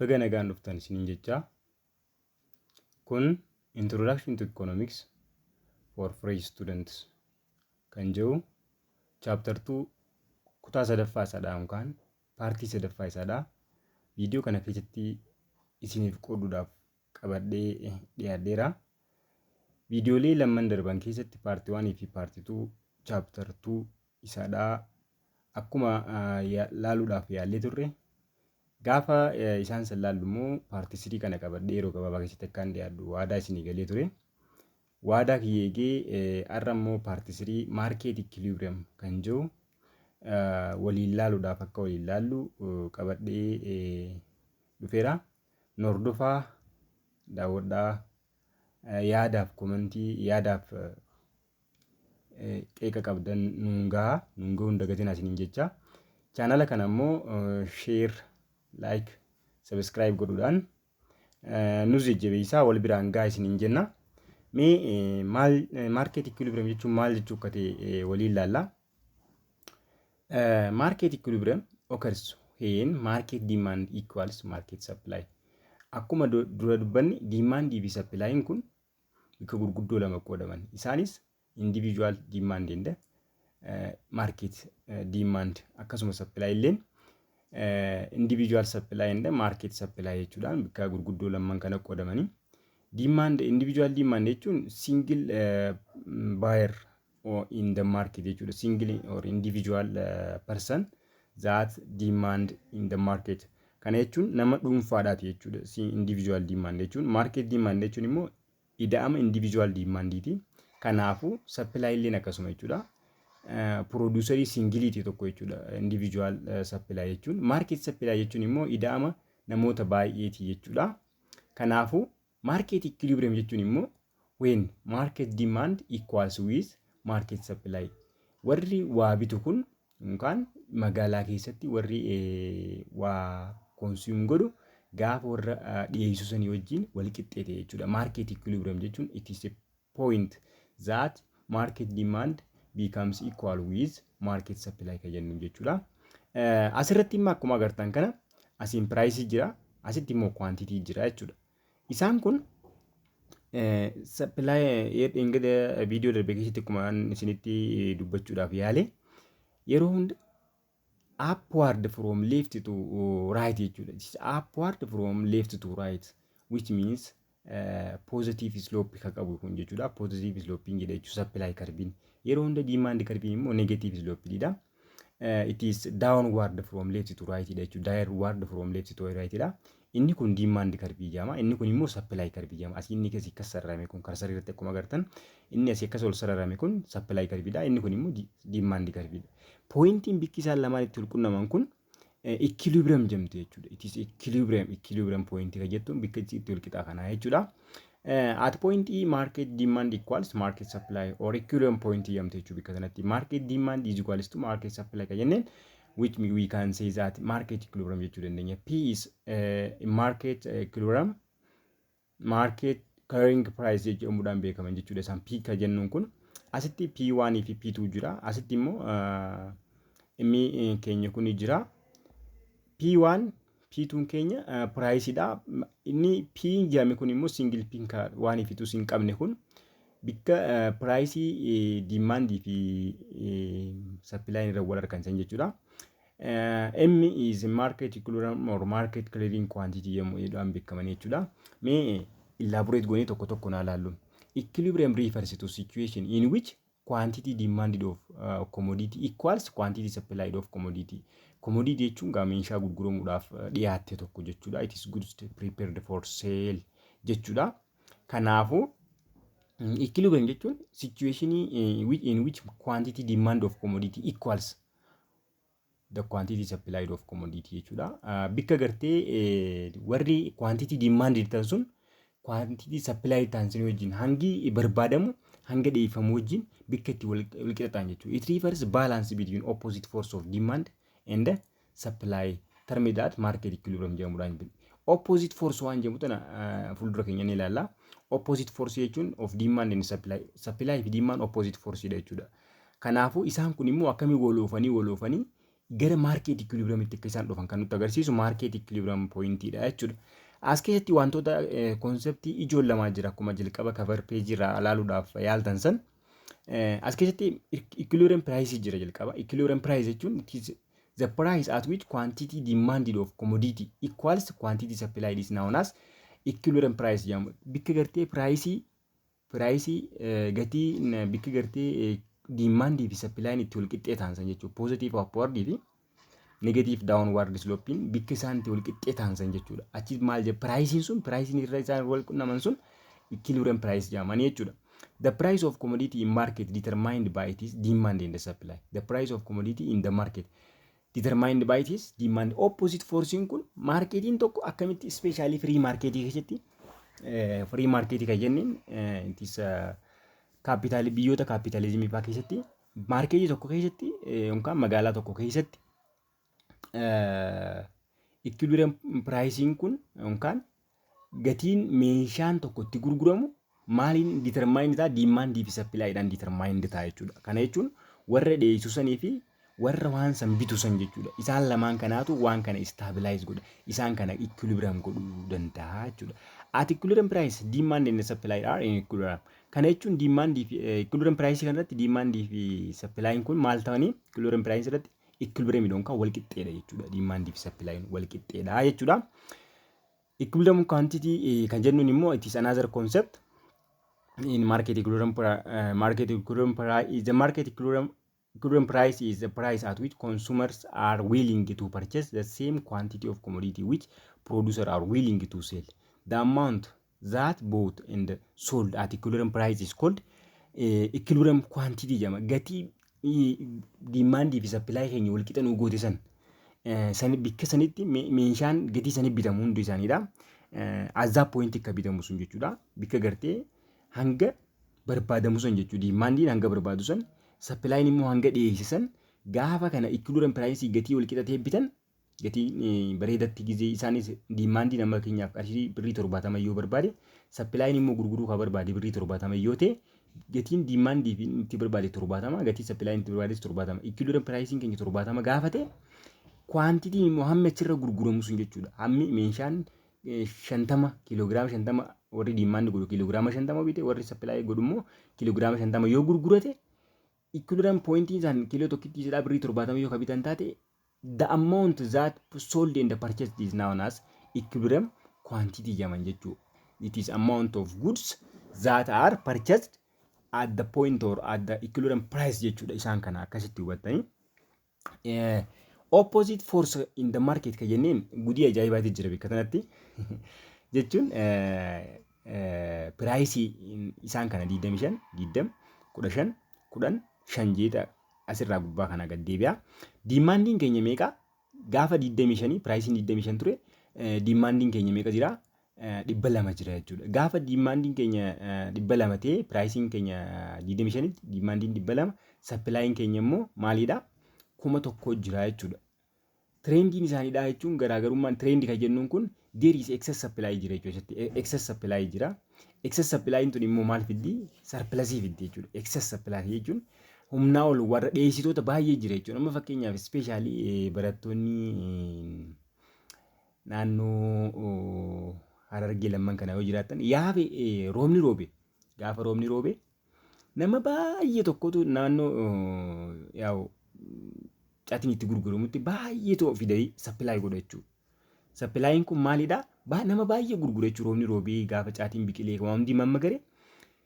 Baga nagaan dhuftan isiniin jechaa. Kun Introduction to Economics for Fresh Students kan jedhu chapter 2 kutaa sadaffaa isaadha yookaan partii sadaffaa isaadha. Viidiyoo kana keessatti isiniif qooduudhaaf qabadhee dhiyaadheera. Viidiyoolee lamman darban keessatti part 1 fi part 2 chapter 2 isaadha. Akkuma laaluudhaaf yaallee turre, gaafa isaan san laallu immoo part 3 kana qabadhee yeroo gabaabaa keessatti akkaan dhiyaadhu waadaa isinii galee ture. Waadaa kiyya eegee har'a immoo part 3 market equilibrium kan jiru waliin laaluudhaaf akka waliin laallu qabadhee dhufeera. Nu hordofaa, daawwadhaa, yaadaaf commentii, yaadaaf qeeqa qabdan nuun gahaa, nuun gahuu hin dagatinaa isiniin jecha. Channela kana immoo share, like, subscribe godhuudhaan nus jajjabeessaa, wal biraan gahaa isiniin jenna. Mee maal market equilibrium jechuun maal jechuu akka ta'e waliin laalla. Market equilibrium occurs when market demand equals market supply. Akkuma dura dubbanne, demandii fi supplyin kun bakka gurguddoo lama qoodaman. Isaanis individual demand and market demand, akkasuma supply illeen individual supply and market supply jechuudhaan bakka gurguddoo lamaan kana qoodamanii. Demand, individual demand jechuun single buyer or in the market jechuudha. Single or individual person that demand in the market. Kana jechuun nama dhuunfaadhaati jechuudha. Individual demand jechuun. Market demand jechuun immoo ida'ama individual demandiiti. Kanaafuu supply illeen akkasuma jechuudha. Producerii singleiiti tokko jechuudha. Individual supply jechuun. Market supply jechuun immoo ida'ama namoota baay'eeti jechuudha. Kanaafuu market equilibrium jechuun immoo when market demand equals with market supply. Warri waa bitu kun yookaan magaalaa keessatti warri waa consume godhu gaafa warra dhiyeessuu sanii wajjin wal qixxeete jechuudha. Market equilibrium jechuun it is a point that market demand becomes equal with market supply kan jennu jechuudha. Asirratti immoo akkuma agartan kana asiin priceii jira, asitti immoo quantity jira jechuudha. Isaan kun supply dheengadda viidiyoo darbe keessatti akkuma isinitti dubbachuudhaaf yaale, yeroo hunda upward from left to right jechuudha. It is upward from left to right, which means positive slope kan qabu kun jechuudha. Positive slope jedha jechuudha supply curve. Yeroo hunda demand curve immoo negative slope dha. It is downward from left to right dha jechuudha. Downward from left to right dha. Inni kun demand curve jedhama. Inni kun immoo supply curve jedhama. Asii inni asii akkas sararame kun, cursorii irratti akkuma agartan, inni asii akkas ol sararame kun supply curve dha. Inni kun immoo demand curve dha. Pointiin bikki isaan lamaan itti walqunnaman kun equilibrium jedhamti jechuudha. It is equilibrium, equilibrium point kan jettuun bikka itti walqixaa kanaa jechuudha. At point E, market demand equals market supply or equilibrium point jedhamti jechuudha bikka sanatti. Market demand is equals to market supply kan jenneen, which we can say that market equilibrium jechuu dandeenya. P is market equilibrium, market clearing price jedhamuudhaan beekaman jechuudha. Isaan P kan jennuun kun asitti P1 fi P2 jira. Asitti immoo inni keenya kun jira. P1 P2 keenya priceiidha. Inni P jedhame kun immoo single P one fi 2 hin qabne kun bikka priceii demandii fi supplyin irra wal argan jechuudha. M is market equilibrium or market clearing quantity yommuu jedhamu beekaman jechuudha. Mee elaborate goonee tokko tokko naa laallu. Equilibrium refers to situation in which quantity demanded of commodity equals quantity supplied of commodity. Commodity jechuun gaa meeshaa gurguramuudhaaf dhiyaatte tokko jechuudha. It is goods prepared for sale jechuudha. Kanaafuu equilibrium jechuun situation in which quantity demand of commodity equals the quantity supplied of commodity jechuudha. Bikka gartee warri quantity demanded ta'an sun quantity supplied ta'an sun wajjin hangi barbaadamu hanga dhiyeeffamu wajjin bikka itti wal qixa ta'an jechuudha. It refers balance between opposite force of demand and supply, termed that market equilibrium jedhamuudhaan. Opposite force waan jedhamu tana fuuldura keenya ni ilaalla. Opposite force jechuun of demand and supply. Supply fi demand opposite force dha jechuudha. Kanaafuu isaan kun immoo akkamii wal oofanii wal oofanii Gara market equilibriumitti akka isaan dhufan kan nutti agarsiisu market equilibrium pointiidha jechuudha. As keessatti wantoota conceptii ijoon lamaa jira, akkuma jalqaba cover pageii irraa ilaaluudhaaf yaaltan san. As keessatti equilibrium price jira jalqaba. Equilibrium price jechuun it is the price at which quantity demanded of commodity equals quantity supplied is known as equilibrium price jedhamu. Bikka gartee priceii gatii bikka gartee demandii fi supplyin itti wal qixxee ta'an san jechuudha. Positive upward fi negative downward sloping bikka isaan itti wal qixxee ta'an san jechuudha. Achi maal jedha, priceiin sun, priceiin irra isaan wal qunnaman sun equilibrium price jedhamanii jechuudha. The price of commodity in market determined by its demand and the supply. The price of commodity in the market determined by its demand. Opposite forcein kun marketiin tokko akkamitti, especially free marketii keessatti, free marketii kan jenneen it is kaapitaali biyyoota kaapitaalizimii fa'aa keessatti, marketii tokko keessatti yookaan magaalaa tokko keessatti equilibrium pricing kun yookaan gatiin meeshaan tokko itti gurguramu maaliin determine ta'a? Demandii fi supplyiidhaan determine ta'a jechuudha. Kana jechuun warra dhiyeessu sanii fi warra waan san bitu san jechuudha. Isaan lamaan kanaatu waan kana stabilize godha. Isaan kana equilibrium godhuu danda'a jechuudha. At equilibrium price, demand and supply are in equilibrium. Kana jechuun demandii fi equilibrium price kanarratti demandii fi supplyin kun maal ta'anii? Equilibrium price irratti equilibrium yookaan wal qixxeedha jechuudha. Demandii fi supplyin wal qixxeedha jechuudha. Equilibrium quantity kan jennuun immoo it is another concept in market equilibrium. Market equilibrium price is the market equilibrium price is the price at which consumers are willing to purchase the same quantity of commodity which producer are willing to sell. The amount that bought and sold at equilibrium price is called equilibrium quantity jedhama. Gatii demandii fi supply keenya wal qixa nuu goote san san bikka sanitti meeshaan gatii sanii bitamu hundi isaaniidha. At that point akka bitamu sun jechuudha. Bikka gartee hanga barbaadamu san jechuudha. Demandiin hanga barbaadu san, supplyin immoo hanga dhiyeessisan, gaafa kana equilibrium price gatii wal qixa ta'e bitan, gatii bareedatti gizee isaanis demandii nama keenyaaf qarshii birrii 70 yoo barbaade, supplyin immoo gurguruu kan barbaade birrii 70 yoo ta'e, gatiin demandii fi itti barbaade 70, gatii supplyin itti barbaades 70, equilibrium priceiin keenya 70 gaafa ta'e, quantityn immoo hammi achirra gurguramu sun jechuudha. Hammi meeshaan 50, kiiloogiraama 50, warri demand godhu kiiloogiraama 50 bite, warri supply godhu immoo kiiloogiraama 50 yoo gurgurate, equilibrium pointiin isaan kiiloo tokkitti isidhaa birrii 70 yoo bitan taate, the amount that sold and purchased is known as equilibrium quantity jedhaman jechuudha. It is amount of goods that are purchased at the point or at the equilibrium price jechuudha. Isaan kana akkasitti hubattanii. Opposite force in the market kan jenneen gudii ajaa'ibaati jira bakka kanatti jechuun priceii isaan kana 25, 20, 15, 10, 5 jeeta asirraa gubbaa kana gad deebi'a. Demandiin keenya meeqa? Gaafa 25 priceiin 25 ture, demandiin keenya meeqa jira? 200 jira jechuudha. Gaafa demandiin keenya 200 ta'e, priceiin keenya 25tti demandiin 200, supplyin keenya immoo maalidha? 1000 jira jechuudha. Trendiin isaaniidha jechuun garaagarummaan trendii kan jennuun kun there is excess supply jira jechuudha. Excess supply jira. Excess supply tun immoo maal fiddi? Surplusii fiddi jechuudha. Excess supply jechuun humnaa ol warra dhiyeessitoota baay'ee jira jechuudha. Amma fakkeenyaaf especially barattoonni naannoo Harargee lamman kana yoo jiraatan, yaafe roobni roobe, gaafa roobni roobe nama baay'ee tokkotu naannoo yaa'u caatiin itti gurguramutti baay'eetu fidanii supply godha jechuudha. Supplyin kun maalidhaa? Nama baay'ee gurgura jechuudha. Roobni roobee gaafa caatiin biqilee waan hundi mammagare,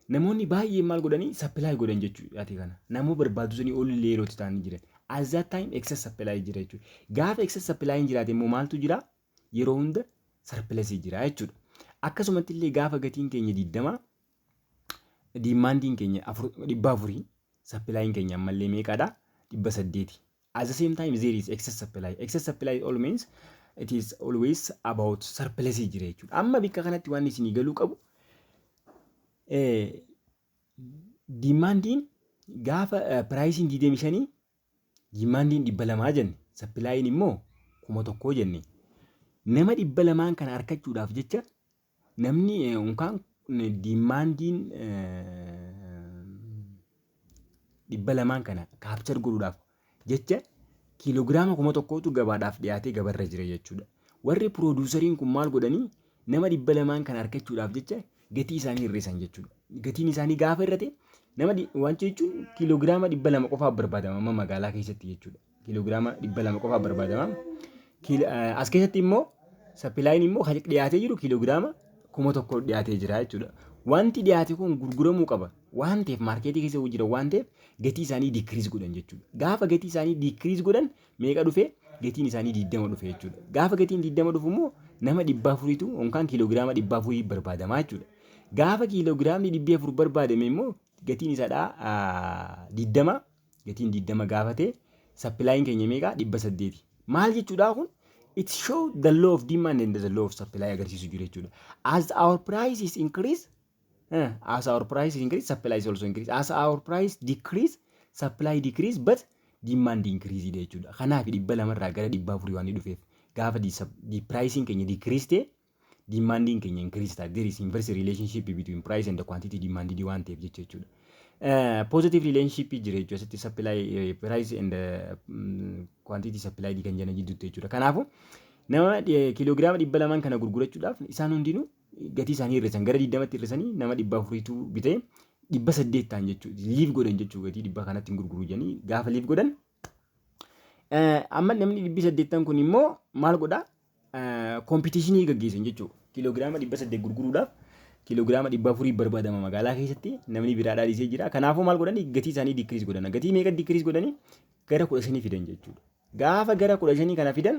namoonni baay'een maal godhanii supply godhan jechuudha caatii kana. Nama barbaadu sanii ol illee yerootti ta'anii jiran. At that time excess supply jira jechuudha. Gaafa excess supply jiraate immoo maaltu jira? Yeroo hunda surplusii jira jechuudha. Akkasumatti illee gaafa gatiin keenya 20, demandiin keenya 400, supplyin keenya ammallee meeqadha? 800. At the same time there is excess supply. Excess supply all means it is always about surplus jira jechuudha. Amma bikka kanatti waan isinii galuu qabu, demandiin gaafa priceiin 25, demandiin 200 jenne, supplyin immoo 1000 jenne, nama 200n kana argachuudhaaf jecha namni yookaan demandiin 200n kana capture godhuudhaaf jecha Kiiloogiraama 1000tu gabaadhaaf dhiyaatee gabarra jira jechuudha. Warri produceriin kun maal godhanii, nama 200n kan argachuudhaaf jecha gatii isaanii hir'isan jechuudha. Gatiin isaanii gaafa hir'ate, nama wanti jechuun kiiloogiraama 200 qofaaf barbaadama amma magaalaa keessatti jechuudha. Kiiloogiraama 200 qofaaf barbaadama. As keessatti immoo supplyin immoo kan dhiyaatee jiru kiiloogiraama 1000 dhiyaatee jira jechuudha. Wanti dhiyaate kun gurguramuu qaba waan ta'eef, marketii keessa jira waan ta'eef, gatii isaanii decrease godhan jechuudha. Gaafa gatii isaanii decrease godhan meeqa dhufe? Gatiin isaanii 20 dhufe jechuudha. Gaafa gatiin 20 dhufu immoo nama 400tu yookaan kiiloogiraama 400 barbaadamaa jechuudha. Gaafa kiiloogiraamni 400 barbaadame immoo gatiin isaadhaa 20. Gatiin 20 gaafa ta'e supplyin keenya meeqa? 800. Maal jechuudha kun? It show the law of demand and the law of supply agarsiisu jira jechuudha. As our price is increase, as our price increase, supply is also increase. As our price decrease, supply decrease but demand increase jechuudha. Kanaaf 200rraa gara 400 waan dhufeef, gaafa pricing keenya decrease ta'e demandiin keenya increase ta'a. There is inverse relationship between price and the quantity demanded waan ta'eef jecha jechuudha. Positive relationship jira jechuudha asitti supply, price and quantity supply kan jenna jidduutti jechuudha. Kanaafuu nama kiiloogiraama 200n kana gurgurachuudhaaf isaan hundinuu gatii isaanii hir'isan, gara 20tti hir'isanii, nama 400tu bitee 800 ta'an jechuudha. Leave godhan jechuudha, gatii dhibba kanatti hin gurguru jedhanii gaafa leave godhan. Amma namni 800n kun immoo maal godhaa? Competitionii gaggeessan jechuudha. Kiiloogiraama 800 gurguruudhaaf kiiloogiraama 400 barbaadama, magaalaa keessatti namni biraadhaa dhiisee jira. Kanaafuu maal godhanii? Gatii isaanii decrease godhan. Gatii meeqa decrease godhanii? Gara 15 fidan jechuudha. Gaafa gara 15 kana fidan,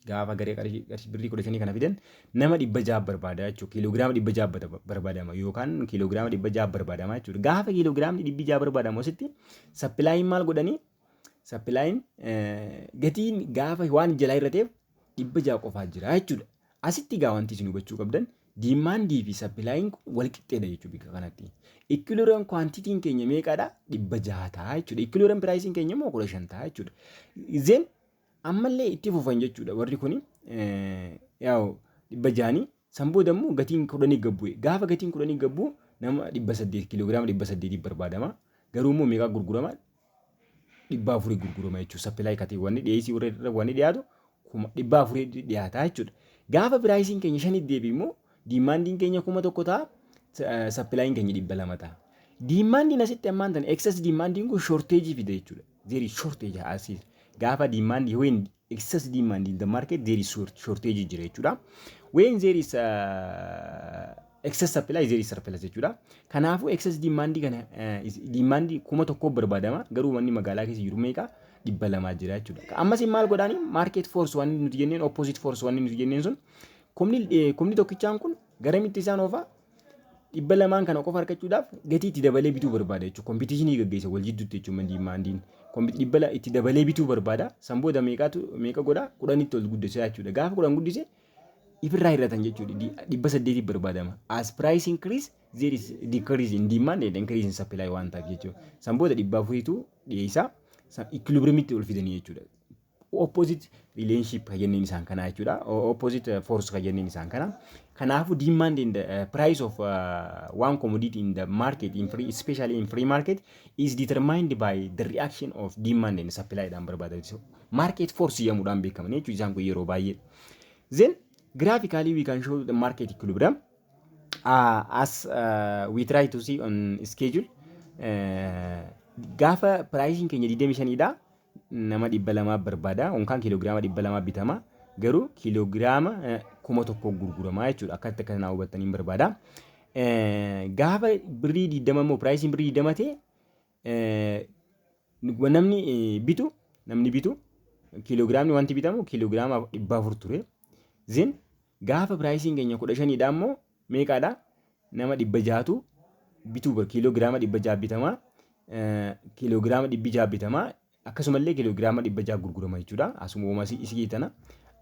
gaafa gara qarshii birrii 15 kana fidan, nama 600 barbaada jechuudha. Kiiloogiraama 600 barbaadama yookaan kiiloogiraama 600 barbaadama jechuudha. Gaafa kiiloogiraamni 600 barbaadamu asitti supplyin maal godhanii? Supplyin gatiin gaafa waan jalaa irra 600 qofaa jira jechuudha. Asitti gaa wanti isin hubachuu qabdan, demandii fi supplyin kun wal qixxeedha jechuudha bika kanatti. Equilibrium quantityn keenya meeqadha? 600 ta'a jechuudha. Equilibrium priceiin keenya immoo 15 ta'a jechuudha. Then ammallee itti fufan jechuudha warri kuni, yaa'u 600nii san booda immoo gatiin 10 gad bu'e. Gaafa gatiin 10 gad bu'u nama 800, kiiloogiraama 800 barbaadama. Garuu immoo meeqaa gurgurama? 400 gurgurama jechuudha. Supply katee wanni dhiyeessii warra wanni dhiyaatu 400 dhiyaataa jechuudha. Gaafa priceiin keenya shanitti deebi'u immoo demandiin keenya 1000 ta'a, supplyin keenya 200 ta'a. Demandiin asitti ammaan tana excess demandiin kun shortageii fida jechuudha. There is shortage asii. Gaafa demandii, when excess demand in the market, there is shortage jira jechuudha. When there is excess supply, there is surplus jechuudha. Kanaafuu excess demandii kana, demandii 1000 barbaadama, garuu wanni magaalaa keessa jiru meeqa? 200 jira jechuudha. Ammas maal godhaani? Market force wanni nuti jenneen, opposite force wanni nuti jenneen sun, kumni tokkichaan kun garamitti isaan oofaa? 200n kana qofa argachuudhaaf gatii itti dabalee bituu barbaada jechuudha. Competitionii gaggeessa wal jidduutti jechuudha demandiin. Dhibba itti dabalee bituu barbaada. San booda meeqaatu meeqa godhaa? 10tti ol guddisa jechuudha. Gaafa 10 guddise ifirraa hir'atan jechuudha. 800 barbaadama. As price increase, there is decrease in demand and increase in supply waan ta'eef jechuudha. San booda 400tu dhiyeessaa equilibriumitti ol fidanii jechuudha. Opposite relationship kan jenneen isaan kana jechuudha. Opposite force kan jenneen isaan kana. Kanaafuu demand in the price of one commodity in the market, in free, especially in free market, is determined by the reaction of demand and supply dhaan barbaadamu. Market force jedhamuudhaan beekaman jechuudha isaan kun yeroo baay'ee. Then graphically we can show the market equilibrium as we try to see on schedule. Gaafa priceiin keenya 25 dha, nama 200 barbaada yookaan kiiloogiraama 200 bitama, garuu kiiloogiraama 1000 gurguramaa jechuudha. Akkatti akka naa hubattaniin barbaada. Gaafa birrii 20 immoo, priceiin birrii 20 ta'e, namni bitu kiiloogiraamni wanti bitamu kiiloogiraama 400 ture. Then gaafa priceiin keenya 15dha immoo meeqaadha? Nama 600tu bituu, kiiloogiraama 600 bitamaa, kiiloogiraama 600 bitamaa, akkasumallee kiiloogiraama 600 gurgurama jechuudha. Asuma isii tana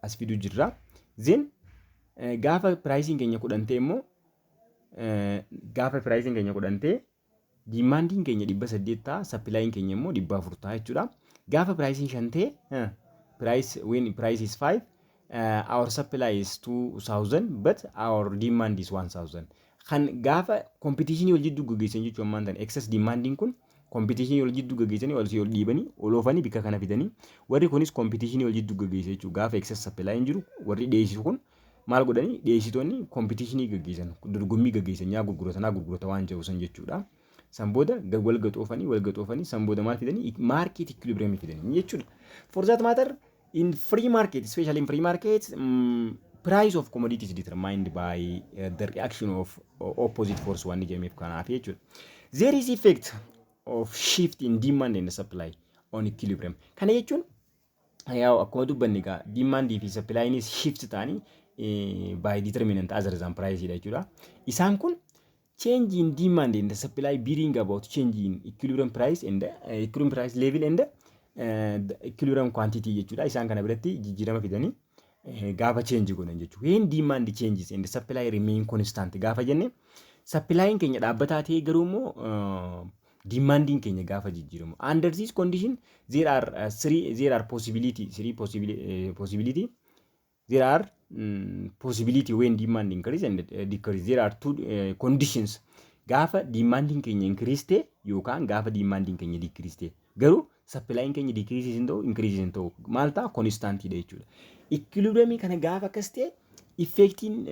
as fiduu jirra. Then gaafa priceiin keenya 10 ta'e immoo, gaafa priceiin keenya 10 ta'e, demandiin keenya 800 ta'a, supplyin keenya immoo 400 ta'a jechuudha. Gaafa priceiin 5 ta'e, price, when price is 5, our supply is 2000 but our demand is 1000. Kan gaafa competitionii wal jidduu gaggeessan jechuun ammaan tana excess demandiin kun Competitionii wal jidduu gaggeessanii, ol ol dhiibanii, ol oofanii, bikka kana fidanii, warri kunis competitionii wal jidduu gaggeessa jechuudha. Gaafa excess supply hin jiru, warri dhiyeessisu kun maal godhanii? Dhiyeessitoonni competitionii gaggeessan, dorgommii gaggeessan, nyaa gurgurata, naa gurgurata waan jedhu san jechuudha. San booda wal gaxoofanii, wal gaxoofanii, san booda maal fidanii? Market equilibrium fidanii jechuudha. For that matter, in free market, especially in free market, price of commodity is determined by the reaction of opposite force waan jedhameef kanaaf jechuudha. There is effect of shift in demand and supply on equilibrium. Kana jechuun yaa'u akkuma dubbanne egaa demandii fi supplynis shift ta'anii by determinant other than price dha jechuudha. Isaan kun change in demand and supply bring about change in equilibrium price and equilibrium price level and the equilibrium quantity jechuudha. Isaan kana biratti jijjiirama fidanii gaafa change godhan jechuudha. When demand changes and supply remain constant gaafa jenne, supplying keenya dhaabbataa ta'ee garuu immoo demandiin keenya gaafa jijjiiramu. Under this condition there are three there are possibility three possibility, possibility there are possibility when demand increase and decrease. There are two conditions: gaafa demandiin keenya increase ta'e yookaan gaafa demandiin keenya decrease ta'e, garuu supplying keenya decrease hin ta'u, increase hin ta'u, maal ta'a? Constant dha jechuudha. Equilibrium kana gaafa akkas ta'e, effectiin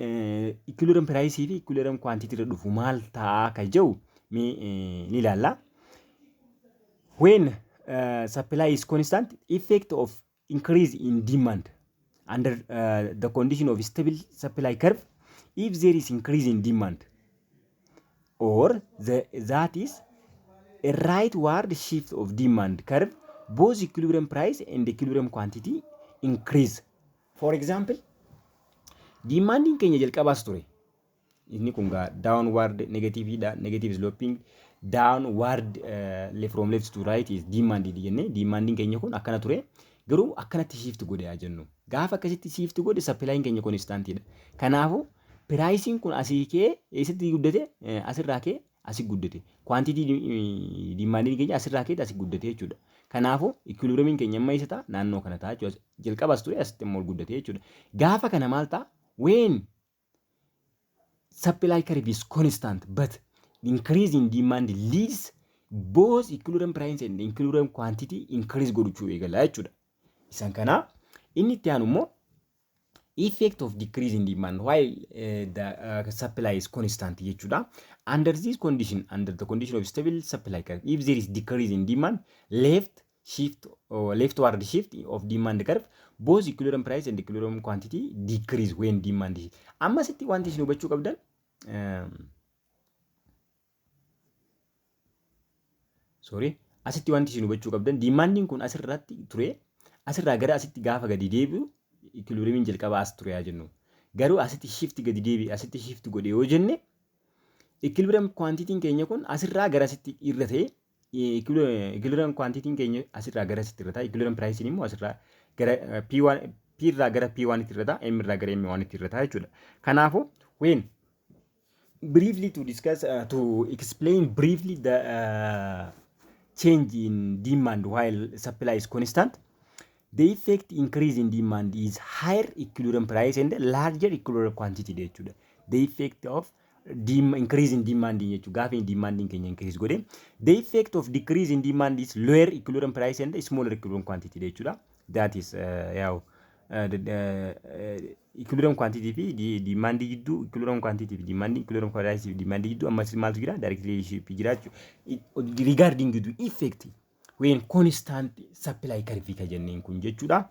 equilibrium price fi equilibrium quantity irra dhufu maal ta'a ka jedhu mee ni ilaalla. When supply is constant, effect of increase in demand under the condition of stable supply curve, if there is increase in demand or that is a rightward shift of demand curve, both equilibrium price and equilibrium quantity increase. For example, demandiin keenya jalqabaas ture. Inni kun gaa downward negative dha, negative sloping downward, from left to right is demand jenne. Demandiin keenya kun akkana ture. Garuu akkanatti shift godhe haa jennu. Gaafa akkasitti shift godhe, supplying keenya constantidha. Kanaafuu pricing kun asii kee eessatti guddate? Asirraa kee asii guddate. Quantity demandiin keenya asirraa kee asii guddate jechuudha. Kanaafuu equilibriumiin keenya amma eessa ta'a? Naannoo kana ta'a jechuudha. Jalqabas ture, asitti immoo ol guddate jechuudha. Gaafa kana maal ta'a? When supply curve is constant but increase in demand leads both equilibrium price and equilibrium quantity increase godhachuu eegala jechuudha. Isaan kana inni itti aanu immoo effect of decrease in demand while the supply is constant jechuudha. Under this condition, under the condition of stable supply curve, if there is decrease in demand, left shift or leftward shift of demand curve, both equilibrium price and equilibrium quantity decrease when demand is. Amma asitti wanti isin hubachuu qabdan, sorry, asitti wanti isin hubachuu qabdan, demandiin kun asirratti ture, asirraa gara asitti gaafa gadi deebi'u, equilibriumiin jalqaba as ture haa jennu. Garuu asitti shift gadi deebi'e, asitti shift godhe yoo jenne, equilibrium quantityin keenya kun asirraa gara asitti irra ta'e, equilibrium quantityin keenya asirraa gara asitti irra ta'a, equilibrium pricing immoo asirraa gara P1, P irraa gara P1 itti irra ta'a, M irraa gara M1 itti irra ta'a jechuudha. Kanaafuu when briefly to discuss, to explain briefly the change in demand while supply is constant, the effect increase in demand is higher equilibrium price and larger equilibrium quantity jechuudha. The effect of increase in demand jechuudha. Gaafa demand keenya increase godhe, the effect of decrease in demand is lower equilibrium price and smaller equilibrium quantity jechuudha. That is yaa'u equilibrium quantity fi demand gidduu, equilibrium quantity fi demand, equilibrium price fi demand gidduu ammas maaltu jira? Direct relationship jira jechuudha. Regarding the effect when constant supply curve ka jenneen kun jechuudha.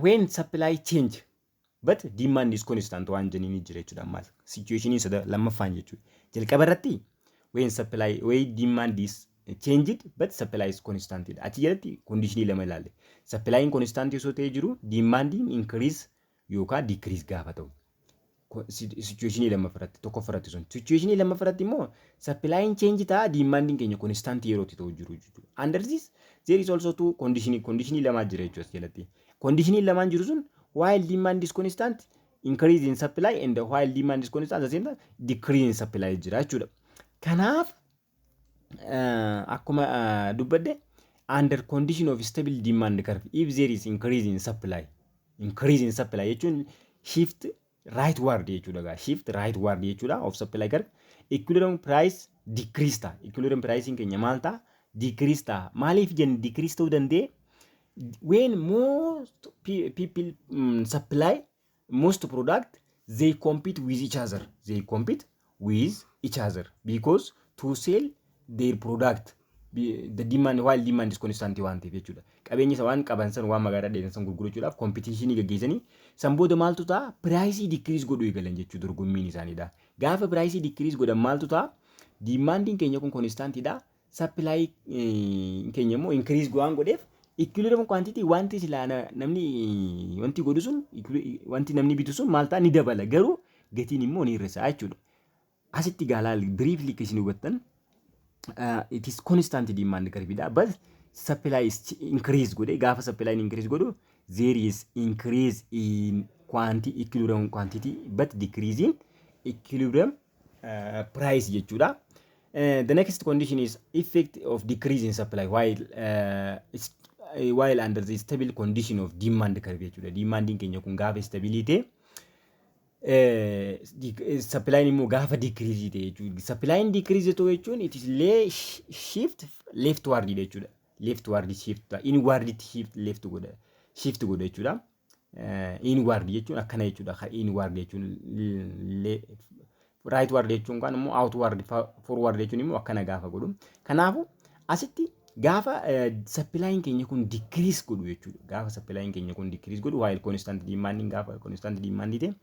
When supply change but demand is constant waan jenniin jira jechuudha ammas. Situation sada lammaffaan jechuudha. Jalqaba irratti when demand is changed but supply is constant. Achi jalatti conditionii lama ilaalle. Supplying constant osoo ta'ee jiru demandiin increase yookaan decrease gaafa ta'u. Situationii lammaffaa irratti, tokkoffaa irratti sun. Situationii lammaffaa irratti immoo supplying change ta'a, demandiin keenya constant yeroo itti ta'u jiru jechuudha. Under this there is also two conditionii lamaa jira jechuudha as jalatti. Conditionii lamaan jiru sun while demand is constant, increase in supply, and while demand is constant at the same time decrease in supply jira jechuudha. Kanaaf akkuma dubbadde, under condition of stable demand curve, if there is increase in supply, increase in supply jechuun shift rightward jechuudha gaa, shift rightward jechuudha, of supply curve, equilibrium price Decrease ta'a. Equilibrium pricing keenya maal ta'a? Decrease ta'a. Maaliif jenne decrease ta'uu danda'e? When most people supply most product, they compete with each other. They compete with each other because to sell their product, the demand, while demand is constant waan ta'eef jechuudha. Qabeenya isa waan qaban san, waan magaalaa dheeran san gurgurachuudhaaf competitionii gaggeessanii, san booda maaltu ta'a? Priceii decrease godhuu eegalan jechuudha dorgommiin isaaniidha. Gaafa priceii decrease godhan maaltu ta'a? Demandiin keenya kun constantiidha. Supply keenya immoo increase waan godheef, equilibrium quantity, wanti silaa namni wanti godhu sun, wanti namni bitu sun maal ta'a? Ni dabala, garuu gatiin immoo ni hir'isa jechuudha. Asitti gaalaa briefly isin hubattan, it is constant demand curve dha, but supply is increase godhe. Gaafa supply increase godhu, there is increase in quantity, equilibrium quantity, but decrease in equilibrium price jechuudha. The next condition is effect of decrease in supply while under the stable condition of demand curve jechuudha. Demandiin keenya kun gaafa stability, supplying immoo gaafa decrease ta'e jechuudha. Supplying decrease ta'u jechuun it is shift leftward jechuudha. Leftward shift, inward shift left godha, shift godha jechuudha. Inward jechuun akkana jechuudha. Inward jechuun rightward jechuun kan immoo outward, forward jechuun immoo akkana gaafa godhu. Kanaafuu asitti gaafa supplying keenya kun decrease godhu jechuudha. Gaafa supplying keenya kun decrease godhu, while constant demand, gaafa constant demand ta'e,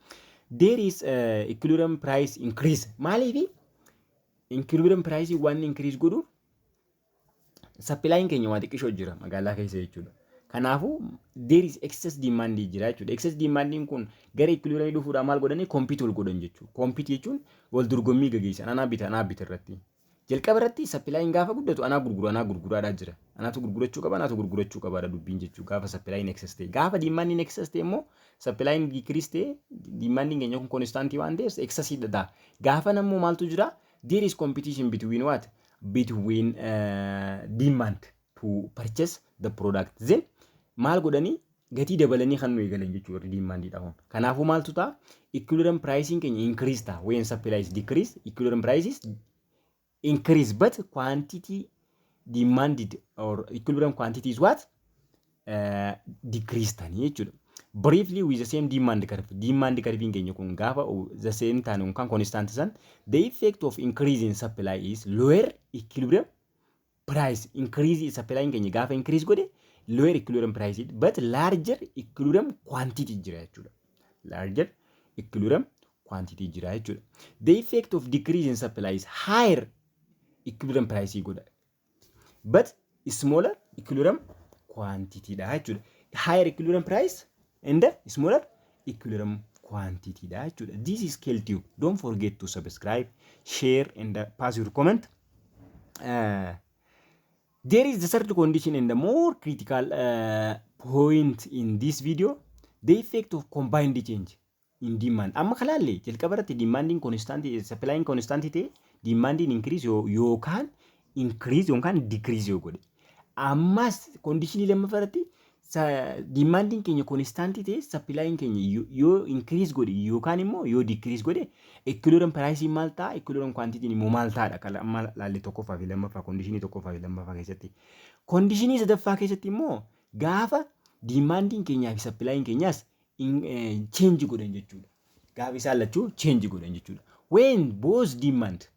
there is equilibrium price increase. Maaliif equilibrium price waan increase godhu? Supplying keenya waa xiqqishoo jira magaalaa keessa jechuudha. Kanaafuu there is excess demand jira jechuudha. Excess demand kun gara equilibrium dhufuudhaan maal godhanii? Compete wal godhan jechuudha. Compete jechuun wal dorgommii gaggeessan, anaa bita, anaa bita irratti. Jalqaba irratti supplying gaafa guddatu anaa gurguru, anaa gurguraadhaa jira. Anaatu gurgurachuu qaba, anaatu gurgurachuu qabaadha dubbiin jechuudha gaafa supplying excess ta'e. Gaafa demandiin excess ta'e immoo, supplying decrease ta'e, demandiin keenya kun constantii waan ta'eef excess ta'a. Gaafa nammoo maaltu jira? There is competition between what? Between demand to purchase the product. Then maal godhanii? Gatii dabalanii kan nu eegalan jechuudha demandiidha kun. Kanaafuu maaltu ta'a? Equilibrium pricing keenya increase ta'a. When supply is decrease, equilibrium price is increase, but quantity demanded or equilibrium quantity is what? Decrease ta'anii jechuudha. Briefly, with the same demand curve, demand curve keenya kun gaafa the same ta'an yookaan constant san, the effect of increase in supply is lower equilibrium price. Increase supply keenya gaafa increase godhe, lower equilibrium price but larger equilibrium quantity jira jechuudha. Larger equilibrium quantity jira jechuudha. The effect of decrease in supply is higher equilibrium price godha, but smaller equilibrium quantity dha jechuudha. Higher equilibrium price and smaller equilibrium quantity dha jechuudha. This is KLTube. Don't forget to subscribe, share and pass your comment. There is the third condition and the more critical point in this video, the effect of combined change in demand. Amma kalaalle jalqaba irratti demandiin constant, supplying constant ta'e, demandiin increase yookaan increase yookaan decrease yoo godhe. Ammas conditionii lammaffaa irratti demandiin keenya constant ta'e, supplying keenya yoo increase godhe yookaan immoo yoo decrease godhe, equilibrium price maal ta'a, equilibrium quantity immoo maal ta'adha kan amma laalle tokkoffaa fi lammaffaa, conditionii tokkoffaa fi lammaffaa keessatti. Conditionii sadaffaa keessatti immoo gaafa demandiin keenyaa fi supplying keenyaas change godhan jechuudha. Gaafa isaan lachuu change godhan jechuudha. When both demand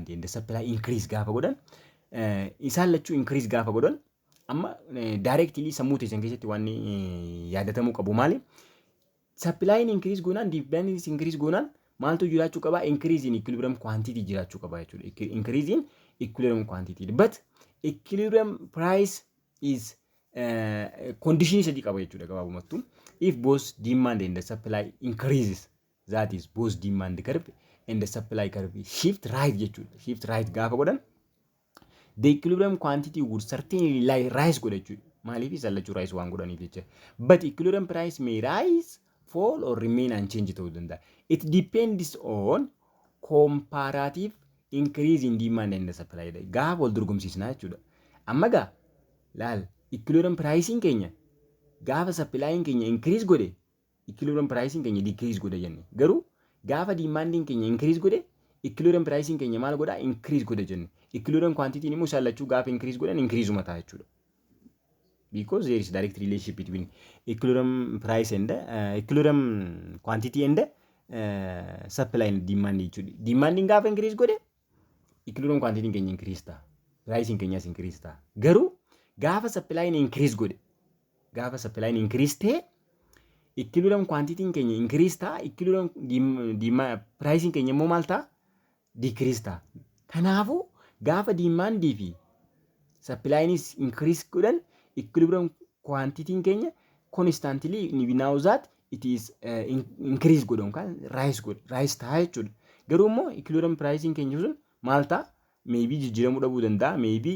and the supply increase gaafa godhan, isaan lachuu increase gaafa godhan, amma directly sammuu teessan keessatti waan yaadatamuu qabu maali? Supplying increase goonaan, demand increase goonaan maaltu jiraachuu qaba? Increase in equilibrium quantity jiraachuu qaba jechuudha. Increase in equilibrium quantity. But equilibrium price is condition sadii qaba jechuudha gabaabumattu. If both demand and the supply increases, that is, both demand curve and the supply curve shift right jechuudha. Shift right gaafa godhan, the equilibrium quantity would certainly rise godha jechuudha. Maaliif? Isaan lachuu rise waan godhaniif jecha. But equilibrium price may rise, fall or remain unchanged ta'uu danda'a. It depends on comparative increase in demand and the supply. Gaafa wal dorgomsiisnaa jechuudha. Amma gaa laal, equilibrium pricing keenya gaafa supplying keenya increase godhe, equilibrium pricing keenya decrease godhe jenne. Garuu gaafa demandiin keenya increase godhe, Equilibrium pricing keenya maal godhaa? Increase godha jenne. Equilibrium quantity immoo isaan lachuu gaafa increase godhan increase ta'a jechuudha. Because there is direct relationship between equilibrium price and equilibrium quantity and supply and demand jechuudha. Demanding gaafa increase godhe equilibrium quantity keenya increase ta'a. Pricing keenyas increase ta'a. Garuu gaafa supply increase godhe, gaafa supply increase ta'e, equilibrium quantity keenya increase ta'a. Equilibrium pricing keenya immoo maal ta'a? Decrease ta'a. Kanaafuu gaafa demandii fi supplynis increase godhan equilibrium quantity keenya constantly, we know that it is increase godha yookaan rise godha, rise ta'a jechuudha. Garuu immoo equilibrium pricing keenya sun maal ta'a? Maybe jijjiiramuu dhabuu danda'a, maybe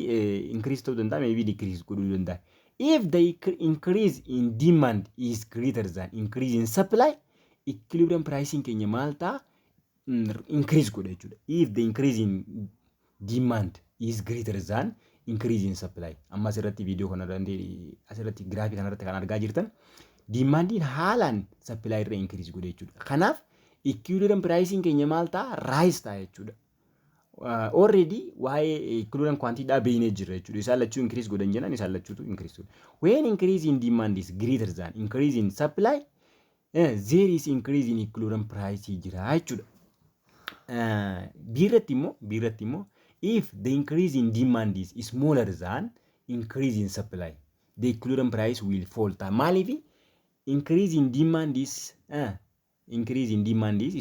increase ta'uu danda'a, maybe decrease godhuu danda'a. If the increase in demand is greater than increase in supply, equilibrium pricing keenya maal ta'a? Increase godha jechuudha. If the increase in demand is greater than increase in supply. Amma asirratti viidiyoo kana asirratti giraafii kanarratti kan argaa jirtan demandiin haalaan supply irra increase godhe jechuudha. Kanaaf equilibrium pricing keenya maal ta'a? Rise ta'a jechuudha. Already waa'ee equilibrium quantity dhaa beeknee jirra jechuudha. Isaan lachuu increase godhan jennaan isaan lachuutu increase godha. When increase in demand is greater than increase in supply, there is increase in equilibrium price jira jechuudha. Biirratti immoo if the increase in demand is smaller than increase in supply, the equilibrium price will fall ta'a. Maaliif increase in demand is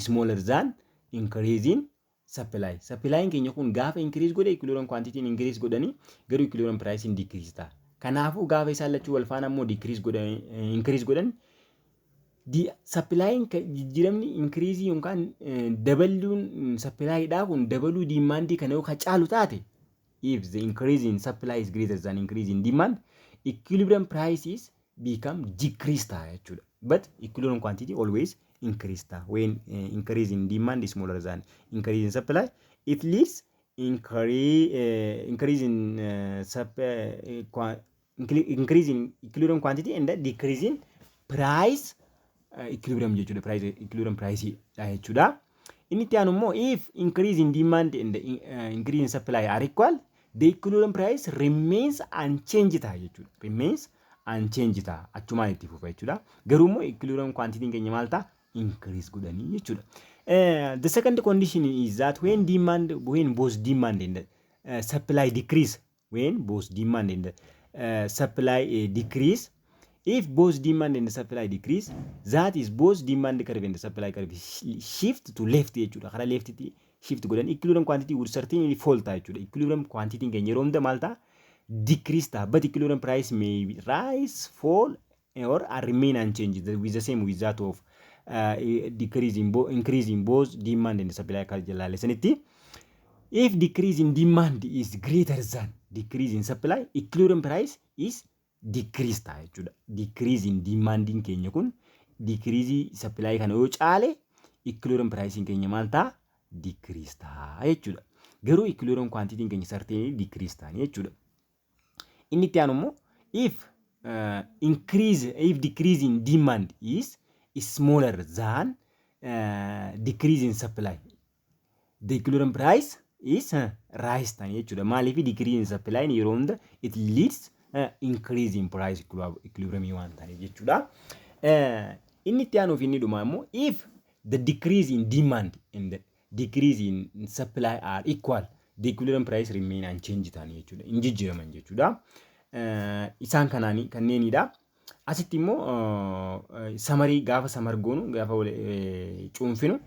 smaller than increase in supply? Supplying keenya kun gaafa increase godhe equilibrium quantity increase godhanii garuu equilibrium price decrease ta'a. Kanaafuu gaafa isaan lachuu wal faana immoo decrease godhan, increase godhan, supplying jijjiiramni increase yookaan dabaluun supplyidhaa kun dabaluu demandii kana yoo ka caalu taate, if the increase in supply is greater than increase in demand, equilibrium prices become decrease ta'a jechuudha. But equilibrium quantity always increase ta'a. When increase in demand is smaller than increase in supply, it leads increase in increase in equilibrium quantity and decrease in price equilibrium jechuudha. Price equilibrium price jechuudha. Inni itti aanu immoo if increase in demand and increase in supply are equal, the equilibrium price remains unchanged ta'a jechuudha. Remains unchanged ta'a. Achumaan itti fufa jechuudha. Garuu immoo equilibrium quantity keenya maal ta'a? Increase godhanii jechuudha. The second condition is that when both demand and supply decrease, when both demand and supply decrease, if both demand and supply decrease, that is both demand curve and supply curve shift to left jechuudha. Karaa leftitti shift godhan, equilibrium quantity would certainly fall ta'a jechuudha. Equilibrium quantity keenya yeroo hunda maal ta'a? Decrease ta'a. But equilibrium price may rise, fall or remain unchanged with the same with that of decrease in increase in both demand and supply akka jalaale sanitti. If decrease in demand is greater than decrease in supply, equilibrium price is decrease ta'a jechuudha. Decrease in demandiin keenya kun decrease supply kana yoo caale equilibrium pricing keenya maal ta'a? Decrease ta'a jechuudha. Garuu equilibrium quantity keenya certainly decrease ta'anii jechuudha. Inni itti aanu immoo if increase if decrease in demand is smaller than decrease in supply, the equilibrium price is rise ta'anii jechuudha. Maaliif? Decrease in supply yeroo hunda it leads increase in price equilibrium waan ta'eef jechuudha. Inni itti aanuuf inni dhumaa immoo if the decrease in demand and the decrease in supply are equal, the equilibrium price remain unchanged ta'anii jechuudha. Hin jijjiiraman jechuudha. Isaan kanaanii kanneenidha. Asitti immoo summary gaafa summary goonu, gaafa cuunfinu,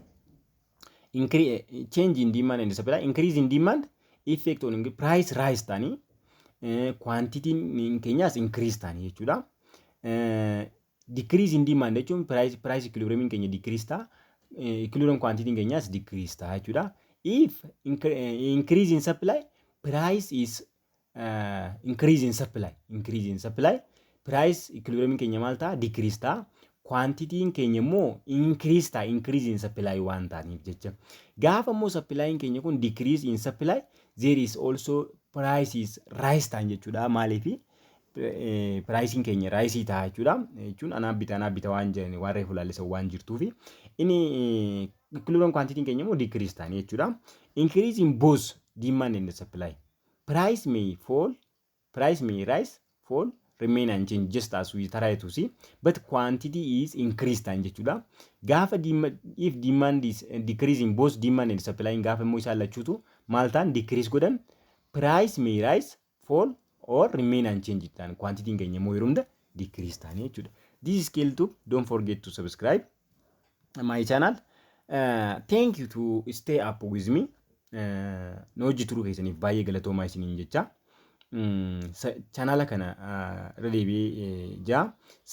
change in demand and supply, increase in demand effect on price rise ta'anii quantity keenyaas increase ta'anii jechuudha. Decrease in demand jechuun price equilibrium keenya decrease ta'a. Equilibrium quantity keenyaas decrease ta'a jechuudha. If increase in supply, price is increase in supply, increase in supply, price equilibrium keenya maal ta'a? Decrease ta'a. Quantityin keenya immoo increase ta'a increase in supply waan ta'aniif jecha. Gaafa immoo supplying keenya kun decrease in supply, there is also price is rise ta'an jechuudha. Maaliifi pricing keenya rise ta'a jechuudha. Jechuun anaa bita waan jiran waan reefu laallisan waan jirtuufi. Inni Equilibrium quantity keenya immoo decrease ta'anii jechuudha. Increase in both demand and supply. Price may fall, price may rise, fall, remain unchanged, just as we try to see, but quantity is increased ta'an jechuudha. Gaafa if demand is decreasing, both demand and supply, gaafa immoo isaan lachuutu maal ta'an, decrease godhan, price may rise, fall or remain unchanged ta'an, quantity keenya immoo yeroo hunda decrease ta'anii jechuudha. This is Scale 2. Don't forget to subscribe my channel. Thank you to stay up with me. Na hojii turuu keessaniif baay'ee galatoomaa isiniin jecha. Chaanala kana irra deebi'ee jaa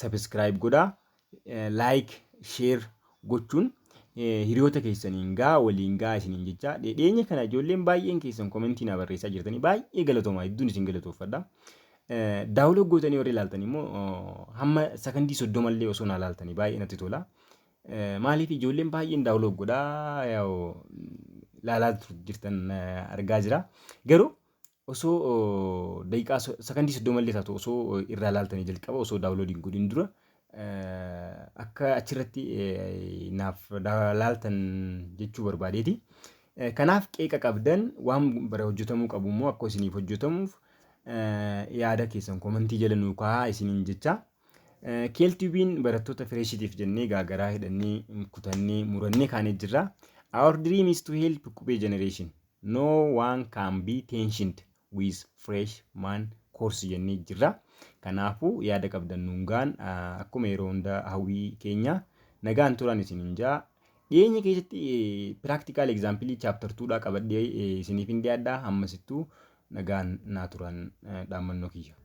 subscribe godhaa, like, share gochuun hiriyoota keessaniin gaa, waliin gaa isiniin jecha. Dhiyeenya kana ijoolleen baay'een keessan commentii na barreessaa jirtanii, baay'ee galatoomaa, hedduun isin galatoofadha. Download gootanii warri ilaaltan immoo hamma sakandii 30llee osoo na ilaaltanii baay'ee natti tola. Maaliif ijoolleen baay'een download godhaa ilaalaa jirtan argaa jira. Garuu osoo daqiiqaa sakandii 30llee taatu osoo irraa ilaaltanii, jalqaba osoo download hin godhin dura akka achirratti naaf laaltan jechuu barbaadeeti. Kanaaf qeeqa qabdan, waan bara hojjetamuu qabu immoo akka isiniif hojjetamuuf yaada keessan commentii jala nuu kaa'aa isiniin jecha. Keeltiibiin barattoota freshiitiif jennee gaagaraa hidhannee, kutannee, murannee kaanee jirra. Our dream is to help Qubee generation. No one can be tensioned with freshman course jennee jirra. Kanaafuu yaada qabdan nuun gaan, akkuma yeroo hunda hawwii keenya nagaan turan isiniin jaa. Dhiyeenya keessatti practical example chapter 2 qabadhee isiniif hin dhiyaadha. Hammasittuu nagaan naa turan dhaammannoo kiyya.